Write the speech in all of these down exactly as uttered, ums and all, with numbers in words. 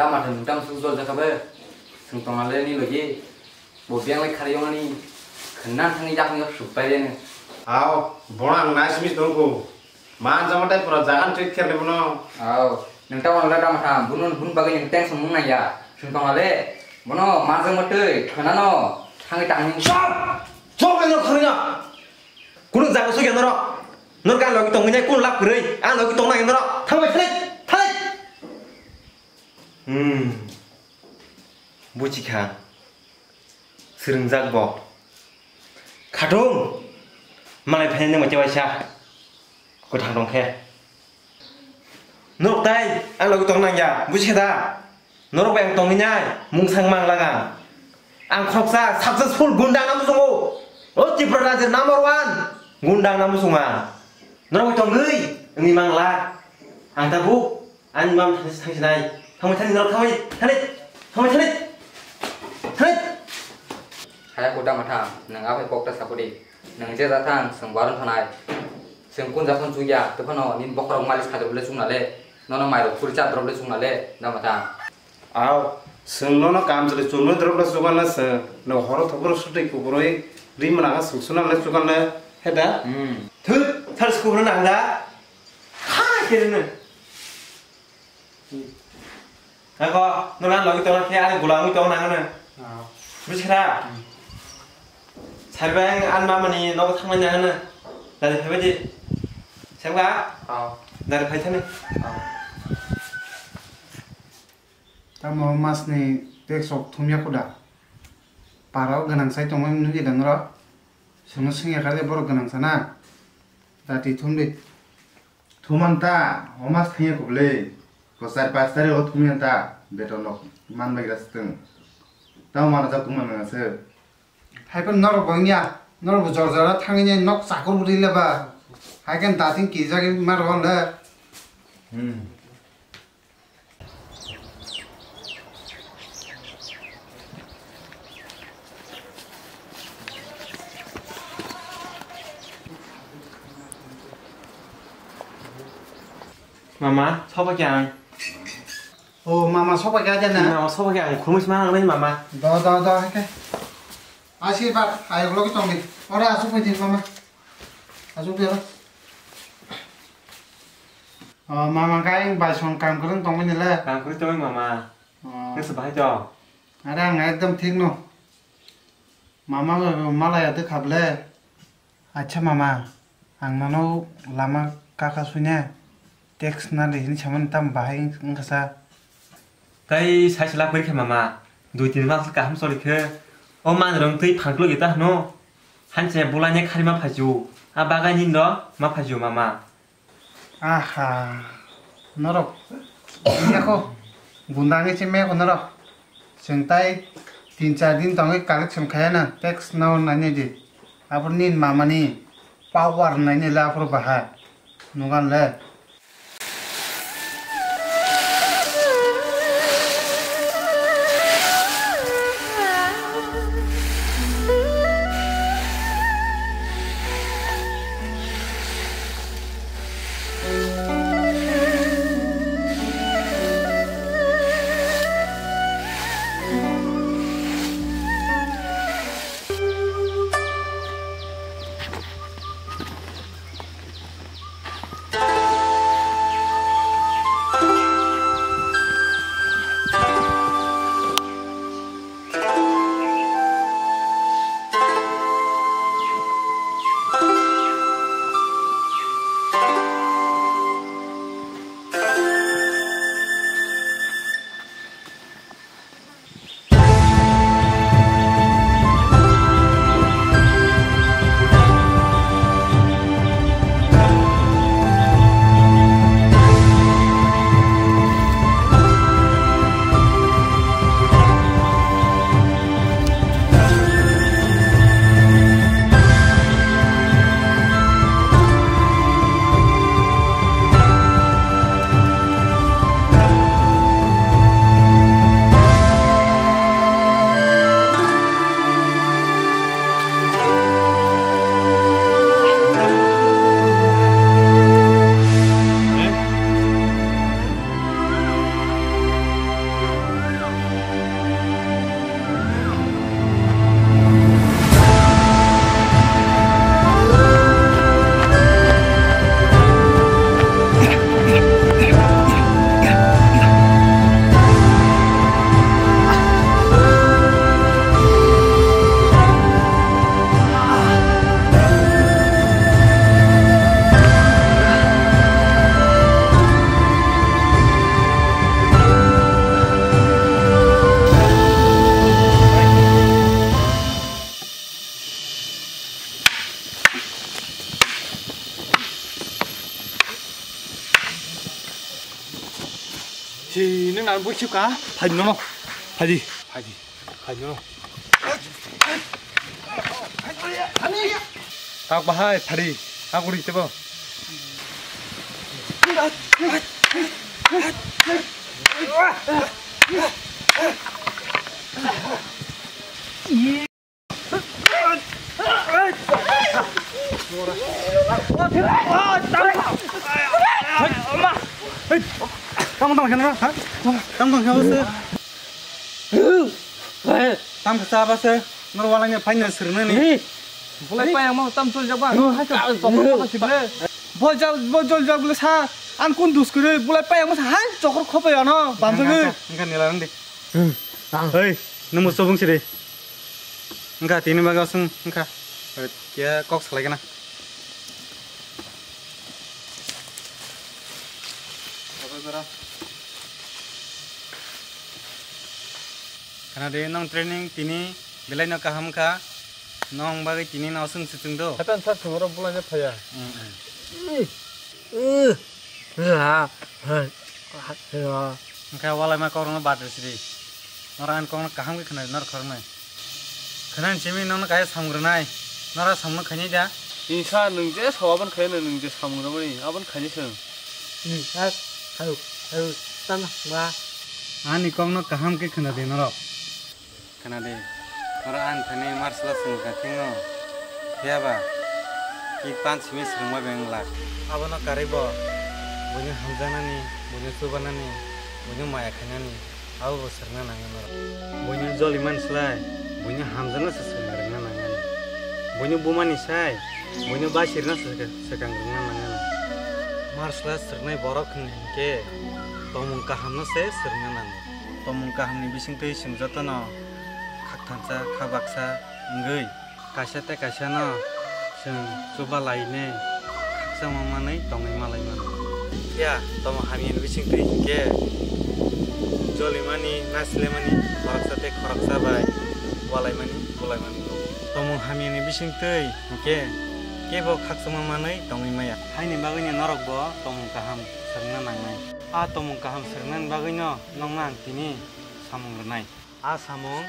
Tama thang tang suk jol jakha be. Sung tong ale ni logi. Bo biang lai khari yong ani. Khenna thang jak ni suk pai le ni. Aw, bona ang nai simi tong ko. Man jama tai pura jagan treat kher ni bono. Aw, nang ta wala tama thang. Bunun bun bagai nang teng sung nang ya. Sung tong ale. Bono man jama tei khenna no. Thang tang ni. Chop! Chop ang khari na. Kunu jaga sugya norok. Norok ang logi tongwi nai kunu lab kwrwi. Ang logi tong nai norok. Thangbai thalai, thalai. Hmm. Buchikha. Swrwngjak bo. Khatung. Malai phainai nang bacha baisa. Kwthang tong khe. Norok tai ang logi tong nang ya. Buchikha da. Norok bai ang tongwi nai, mungsang mang laga. Ang khoroksa successful gundang na muchungo. O Tripura rajir number one gundang na muchunga. Norok bai tongwi wngwi mang la. Ang tabuk ani mam thangsi thangsi nai. Thangwi thani norok thangwi thani. Thangwi thani. Thani. Haya kuda matha, nang aphai kokta sapudi. Nang je jathang, seng baron thanai. Seng kun jathang chukya, tephano nin bokhorok malis khadir bole chukna le. Nono mairok phuri cha drop le chukna le, da matha. Aw, chwng nono kam chwlwi chumui drop le chugan le chwng, no horo thopro sutwi kubrwi ri mwnakha chwng suna le chugan le, he da? Hmm. Thut, thar se kubro nang da? Ha, khe rwno. Ako, nono ang logi tongna khe ani gula wngwi tong nang ano. Ah. Buji kha? Hmm. Sari bai ang ani mama ni nogo thangna nang ano. Dari phaibai di. Sengba? Ah. Dari phai thani. Ah. Tamo mas ni tax rok thumya kho da? Para o gwnang sai tongmani nugwi da norok? Chwngno swngya kha de borok gwnang sana? Da twi thum di. Thuman ta, o mas thangya kho bwle. Ko char panch tarikh o thumya ta, beton rok man bai gra swtwng. Tamo mana jak tongma nang se. Hai phano norok bo wngya, norok bo jor jora thangwi nai nok chakur bo rila ba. Hai khe dating kijagwi ma rw le. Hmm. Mama, soba khe ang. O mama, soba khe aja na? Mama, soba khe ang khumui sima nang nai mama. Do, do, do, hai khe. Asirbat, ayok logi tong di. Ora asuk phai di mama. Asuk di ora. O mama, khe ang bai song kam kwrwng tongmani le. Kam kwrwng tongmani mama. O. Nang se bahai tong? Are ang ekdom thik no. Mama bai bo malaya de kha ble. Acha mama, ang nono lama kaka suina tax na le hini samani tam bahai wngkha sa. Tai sai sala pori khe mama, dui tin mas kaham sori khe. O man rong twi phangklo gita hno. Hanche bulai ne khari ma phaju. A bagai ni no ma phaju mama. Aha, norok mekho gundangwi se mekho norok. Chwng tai tin char din tongwi collection khaya na, tax no nainai di. Aboni mamani power nainai le aphuru baha nugan le. Si nung nan bui suk ka? Phai nono. Phai di. Phai di. Phai nono. Tak bahai phari. Aku ri tebo. Tamo tamo kena ha? Tamo tamo kena bose. Tam kesa bose. Nor walai ne final sirna ni. Bulai payang mo tam chul jaba. Hai ka chokor khopa sible. Bo jal bo jol jal bole sa. An kun dus kure bulai payang mo sa hai chokor khopa ano. Bamsa ge. Engka nila rang di. Hei, nung musu bung siri. Engka tini baga sung engka. Kia kok salai kena. Khana de nong training tini belai no kaham kha. Nong bagwi tini no sung situng do. Hatan sar sung oro bulai ne phaya. Wngkha walai ma kok rok no bad rw sidi. Nora ang kok no kaham khe khwnadi nor khoroknwi. Khwnani simi nono kaisa samung rwnai. Nora samung no khainai da? Insa nwng je sao aboni khainai nwng je samung rwmani aboni khainai chwng. Ni ha ha ha tang ma. Ani kok no kaham khe khwnadi norok. Khwnadi, oro ang thani martial arts wngkha thwngno, phiyaba ki panch simi swrwngma beng glak. Abono karwi bo buino hamjaknani, buino chubanani, buino maya khainani, abo bo swrwngna nango norok. Buino joli man slai, buino hamjakna se swrwngna rwngna nango. Buino bumani sai, buino basirna se swkang rwngna nango. Martial arts swrwngnai borok hwn hinkhe tongmung kahamno se swrwngna nango. Tongmung kahamni bisingtwi chwng jotono khak thansa, kha baksa wngwi kaisa tei kaisano chwng chuba lainai khakchangma manwi tongwi malai mano. Phiya tongmung hamyani bisingtwi hinkhe jolimani, naislemani, khoroksa tei khoroksa bai walaimani, bulaimani. Tongmung hamyani bisingtwi hinkhe kebo khakchangma manwi tongwi maya. Haini bagwino norokbo tongmung kaham swrwngna nangnai. A tongmung kaham swrwngnani bagwino nokno ang tini samung rwnai. A samung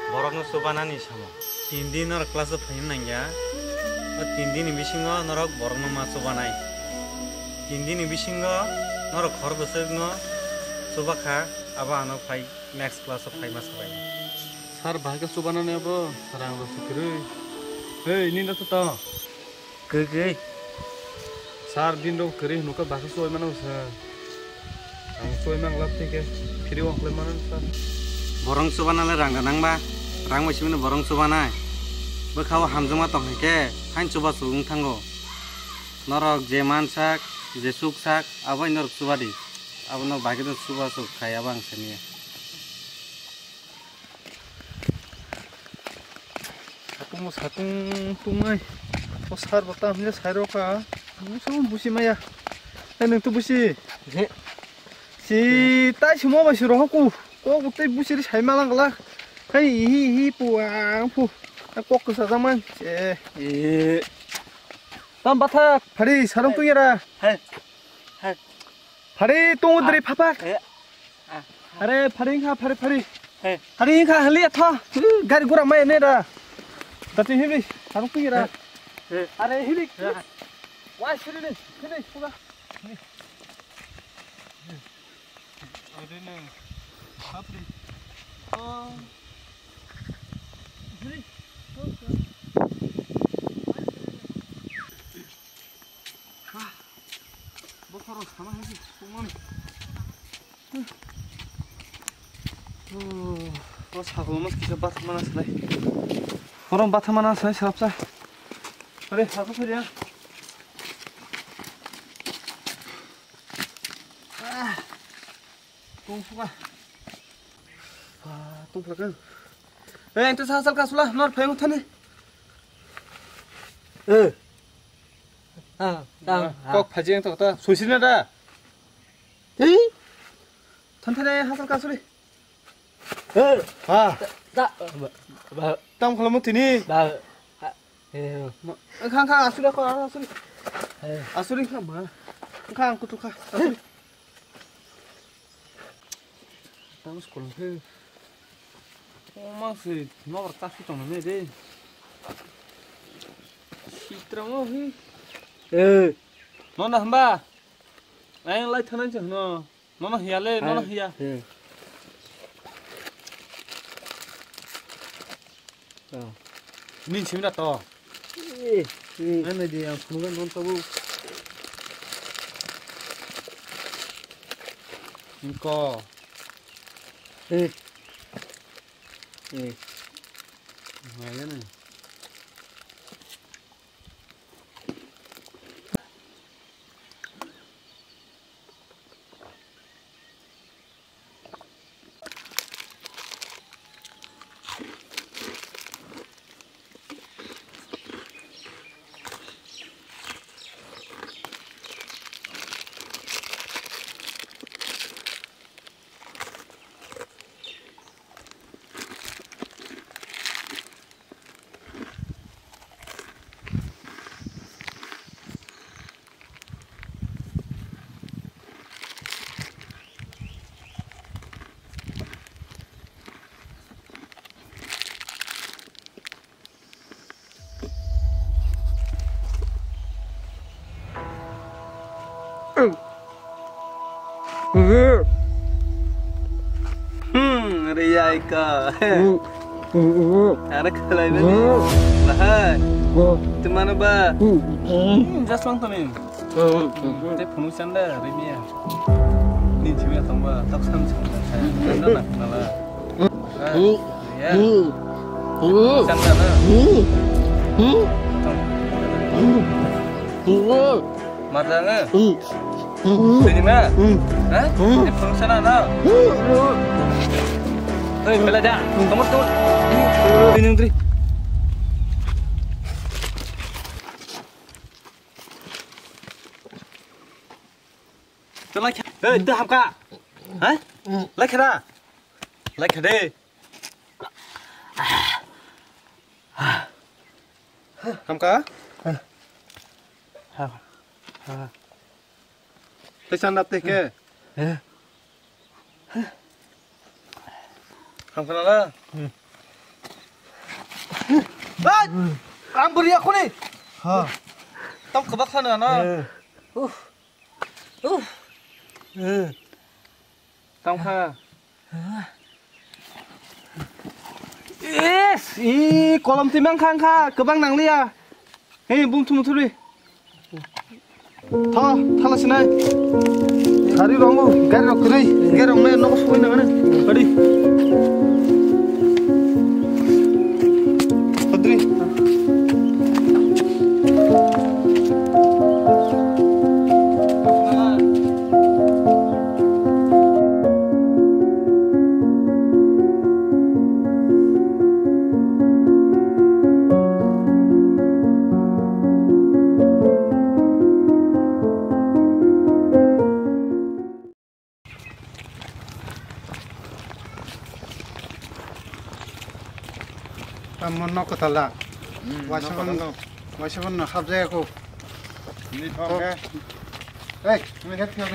borokno chubanani samung. Tin din norok class-o phaina nangya. O tin dini bisingo norok borokno ma chubanai. Tin dini bisingo norok hor bwswkno chubakha, abo ano phai next class-o phaima sabainai. Sir, bahai khe chubanani abo rang rwswk kwrwi. Hei, nini rw tong? Kwrwi. Sir, bini rok kwrwi hwnwi khe baksa chubai mano se. Ang chubai mang lab thike free wng khlai mano sir. Borok chubana le rang da nang ba? Rang bai simi no borok chubanai. Bwkha o hamjakma tong hai khe hain chuba chuk wng thango. Norok je man sak, je chuk sak, abo hai norok chuba di. Abo no bai khe no chuba chuk khai abo ang sani ya. Satung satung tungnai. O sar bo tam hwnle sai rw kha. Busi busi maya. Hai nwng to busi. He. Si tai si mo bai si roho ku. Kok bo tei busi ri sai ma lang glak. Hai hi hi pu ang pu. Kok kwsa jang man. E. E. Tam batha phari sarung tu yara. Hai. Hai. Phari tung dri phapa. He. Are phari kha phari phari. He. Phari kha hali atha. Gari gura mai ne da. Dati hibi harung pi ra. He. Are hibi. He. Wai siri ni. Hibi puga. Are ne. Phapri. Oh. Hibi. Bokhorok sama hai se sukmani. O sagol mas kisa bathmana salai. Borom bathmana salai salapsa. Are, sagol phariya. Tong phuka. Tong phuka. Eh, ente sa sal kasula, nor phayung thani. Eh. Ah, tang. Kok phaji ang to ta. Suisina da. Hei. Than thane hasal kasuli. Hei. Ha. Ta. Ba. Tam khala mo tini. Ba. Khang khang asuli ko asuli. Hei. Asuli khang ma. Khang kutu kha. Asuli. Ang school khe. O ma se nokbar ta si tong ne de. Sitra mo hi. Eh. Nona hamba. Ayang lai thanai se no. Nono hiya le, nono hiya. Nin simina to. Nai nai di ang phunukgwi non tabu. Ko. Nai le nai. Hmm, riyai ka. Ana khalai bani. Bahai. Tumana ba. Hmm, just long time. Te phunu chanda rimiya. Ni chimiya tongba tak sam chanda. Chanda na nala. Ya. Chanda na. Tong. Marjanga. Tini ma. Ha? Te phunu chanda na. Oi, bela da. Tong, tong. Tini undri. Te lai kha. Hey, te hamka. Ha? Lai kha da. Lai kha de. Hamka? Te chan dap te ke. Hamka na la. Hey! Ang beri aku ni. Ha. Tam kebak sana na. Uh. Uh. Tang kha. Yes, i kolom timang kha, kha, kwbang nangliya. Hey, bung thum thuri. Tha, thala sinai. Gari rongo, gari rok kwrwi, gari rok nai nok soi nangani. Gari. Padri. Tamo nok kwtal da? Hmm, waisa nok kwtal no, no. Waisa no hapjaya ko. Ni thok ke. Hey, ni het thok.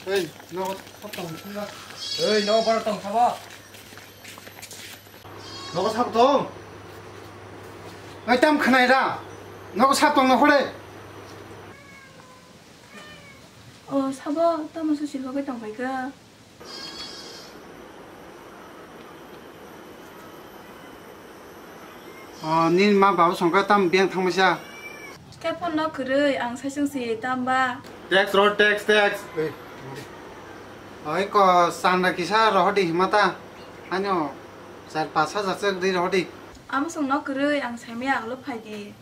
Hey, no, hap tong sila. Hey, no, bar tong sabo. Nogo sabo tong? Nai tam khnai da? Nogo sabo tong na hore? O sabo, tamo susi hogwi tong pai kha. O, nini ma babu songkha tam biyang thangmasa? Khe phone no kwrwi, ang saichung si tamba. Text ro, text, text. Ei, oi ko chanda kisa rohodi himata. Ano char pas hajar chak di rohodi. Amo song no kwrwi, ang saimaya ang lo phaidi.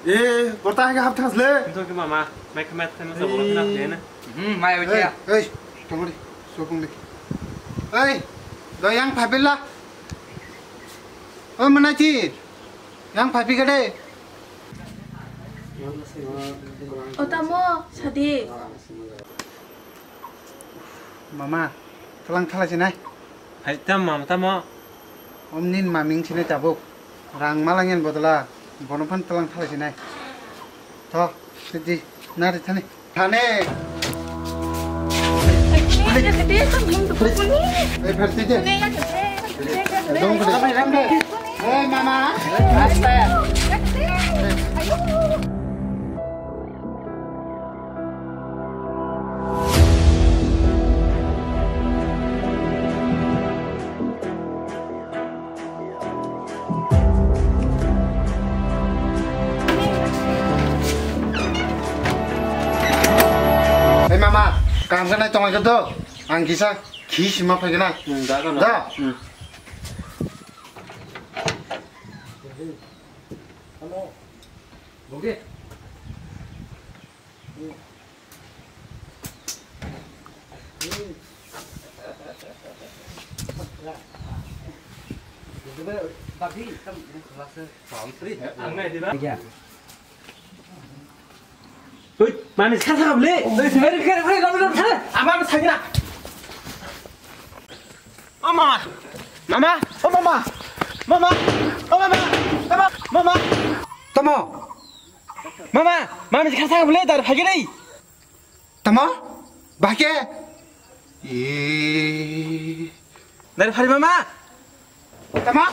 Eh, borta hai hap thas le. Itu ke mama, mai khamat kan sa borok na ne. Hmm, mai oi ya. Ei, tongori, sopung di. Ei, do yang phabila. O manai ti. Yang phabi gade. O tamo, sadi. Mama, thalang thala sinai. Hai tam mama tamo. Omni maming sini tabuk. Rang malangyan bodola. Bono phan talang thalai sinai. Tho, sidi, nari thani. Thani. Ei, pherti de. Dong kede. Hey, mama. Asta. Hey mama, kaham khe nai tonglaikha do. Ang kisa khi sima phaikha na. Hmm, da, da, da. Da. Hmm. Oi, mani sa sa le. Oi, very good, very good, very good. Ama, ama, thangna. Mama, mama, mama, oh mama, mama, oh mama, mama, mama. Tamo. Mama, mami kha sa bole dar phagi nai. Tamo? Bahke? E. Dar phari mama. Tamo?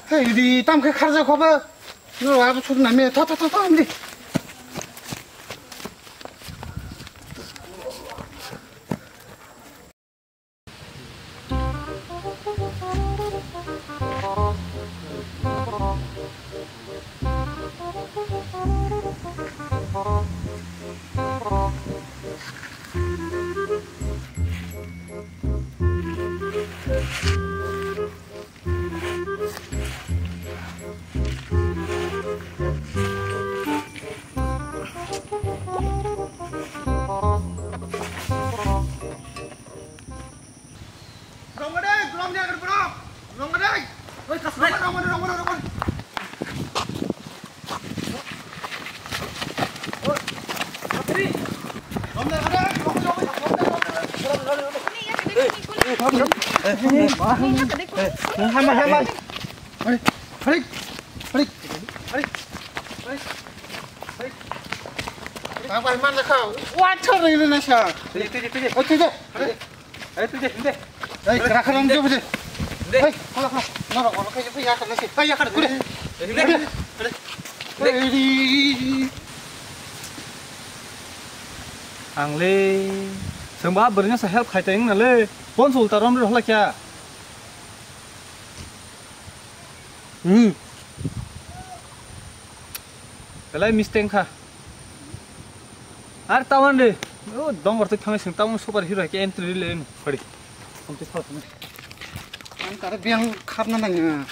Hey, di tam khe kharja khoba. No, abu sur na me. Tho, tho, tho, tho, amdi. Rong gede, rong gede, rong gede. Oi, kas rong gede, rong gede, rong gede. Oi, kas ri. Rong gede, rong gede, rong gede, rong gede. Hama, hama. Oi, oi, oi, oi, oi. Apa mana kau? Wajar ini nasa. Tuju, tuju, tuju. Oh, tuju. Ayo, tu deh, tu deh. Hei, kera kera nunggu deh. Deh. Hei, kalau kalau, kalau kalau kayak apa ya kan nasi. Hei, ya kan kulit. Deh, deh. Deh. Deh. Hei. Ang le, sengba bwrwino sa help khai tong nale. Bon sul ta rom ro hala kya. Hmm. Belai mistake kha. Ar tawan de. O dongor tei thangai sing tawan super hero ke entry le no. Padi. Kom te phal. Ang kare biang khapna nang.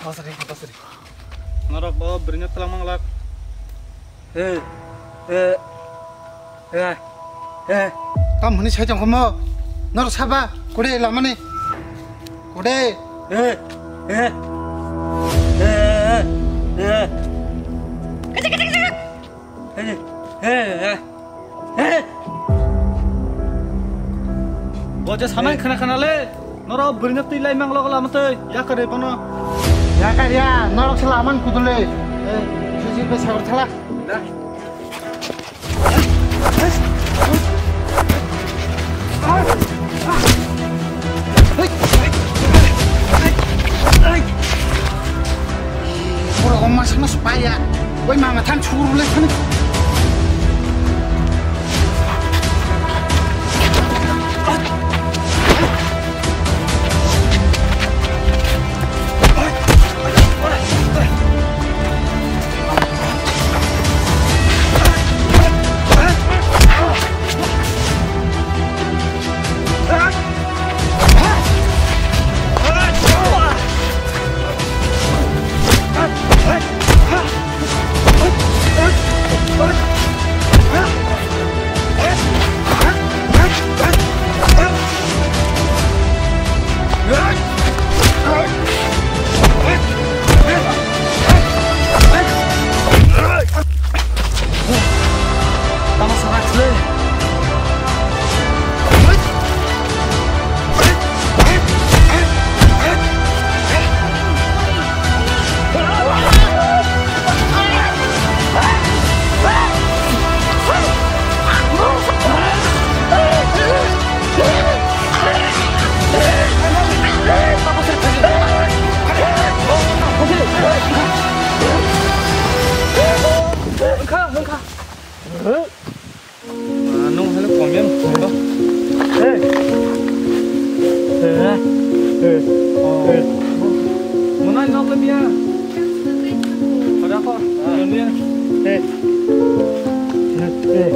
Basri, basri. Norok bo bwrwino twlang manglak. He, he, he, he. Tam hwnwi sai tong khomo. Norok saba, kode lamani. Kode. He, he, he, he, he. He, he, he. He. Bo je sanai khna khna le. Norok bwrwino twi lai mang logo lama twi. Yakar re bono. Yakar ya, norok sala aman kudule. Eh, sisi be sabar thala. Da. Borok o masa no supaya. Oi mama than churu le thani. Nung halo komian kondo. Hey. Hey. Hey. Oh. Hey. Mana nok le dia. Pada ko. Hey. Hey.